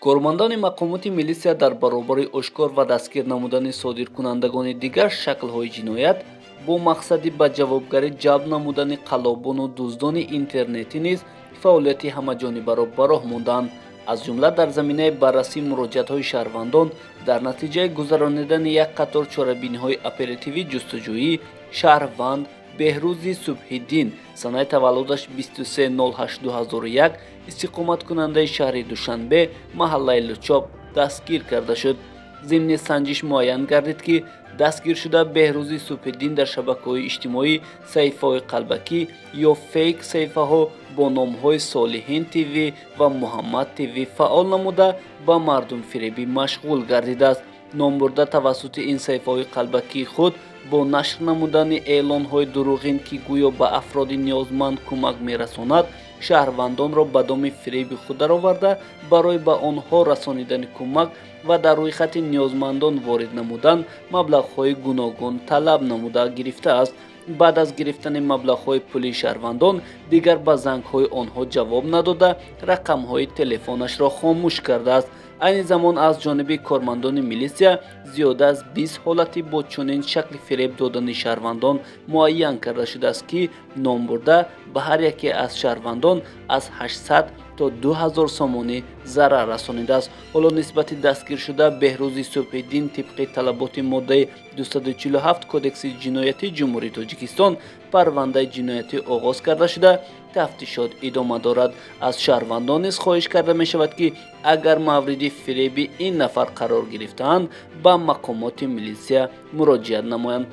Кормандони мақомоти милисия дар баробари ошкор ва дастгир намудани содиркунандагони дигар шаклҳои ҷиноят бо мақсади ба ҷавобгарӣ ҷалб намудани қаллобону дуздони интернетӣ низ фаъолияти ҳамаҷонибаро ба роҳ монданд. Аз ҷумла дар заминаи баррасии муроҷиатҳои шаҳрвандон дар натиҷаи гузаронидани як қатор чорабиниҳои оперативӣ ҷустуҷӯӣ шаҳрванд Беҳрӯзи Субҳиддин, санаи таваллудаш 23.08.2001, истиқоматкунандаи шаҳри Душанбе, маҳаллаи Лучоб дастгир карда шуд. Зимни санҷиш муайян гардид, ки дастгиршуда Беҳрӯзи Субҳиддин дар шабакаҳои иҷтимоӣ саҳифаҳои қалбакӣ ё фейк саҳифаҳо бо номҳои Солиҳин ТВ ва Муҳаммад ТВ фаъол намуда ба мардумфиребӣ машғул гардидааст. Номбурда тавассути ин саҳифаҳои қалбакии худ бо нашр намудани эълонҳои дурӯғин, ки гӯё ба афроди ниёзманд кӯмак мерасонад, шаҳрвандонро ба доми фиреби худ дароварда, барои ба онҳо расонидани кӯмак ва дар рӯйхати ниёзмандон ворид намудан маблағҳои гуногун талаб намуда гирифтааст. Баъд аз гирифтани маблағҳои пулии шаҳрвандон дигар ба зангҳои онҳо ҷавоб надода, рақамҳои телефонашро хомӯш кардааст. Айни замон аз ҷониби кормандони милисия зиёда аз 20 ҳолати бо чунин шакли фиреб додани шаҳрвандон муайян карда шудааст, ки номбурда ба ҳар яке аз шаҳрвандон аз 800 то 2000 сомонӣ зарар расонидааст. Ҳоло нисбати дастгиршуда Беҳрӯзи Субҳиддин тибқи талаботи моддаи 247 Кодекси ҷиноятии Ҷумҳурии Тоҷикистон парвандаи ҷиноятӣ оғоз карда шуда, тафтишот идома дорад. Аз шаҳрвандон низ хоҳиш карда мешавад, ки агар мавриди фиреби ин нафар қарор гирифтаанд, ба мақомоти милисия муроҷиат намоянд.